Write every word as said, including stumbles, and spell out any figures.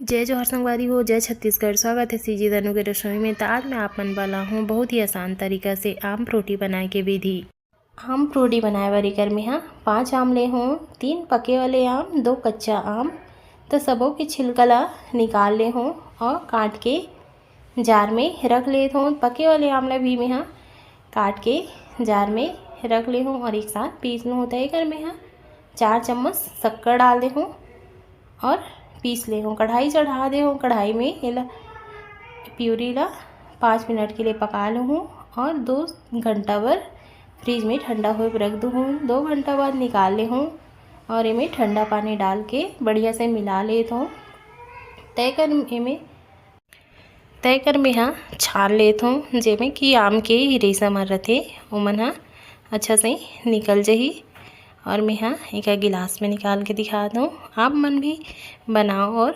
जय जोहार संगवारी हो, जय छत्तीसगढ़। स्वागत है सीजी तनु के रसोई में। तो आज मैं आप मन बर लाहूँ बहुत ही आसान तरीका से आम फ्रूटी बनाए के विधि। आम फ्रूटी बनाए बर एकर मेहा पाँच आम ले हूँ, तीन पके वाले आम, दो कच्चा आम। तो सबो के छिलका ला निकाल ले हूँ और काट के जार में रख लेत हूँ। पके वाले आम ला भी मेहा काट के जार में रख ले हूँ और एक साथ पीस लूँ। तो एकर मेहा चार चम्मच शक्कर डाल दे हूँ और पीस ले हूँ। कढ़ाई चढ़ा दे हूँ, कढ़ाई में एला प्यूरी ला पाँच मिनट के लिए पका लूँ हूँ और दो घंटा भर फ्रिज में ठंडा होए बर रख दूँ हूँ। दो घंटा बाद निकाल ले हूँ और एमे ठंडा पानी डाल के बढ़िया से मिला लेत हूँ। तय कर एमे तय कर मेहा छान लेत हूँ, जेमे कि आम के रेसा मन रथे, ओमन ह अच्छा से निकल जही। और मेहा एक गिलास में निकाल के दिखा दूँ। आप मन भी बनाओ और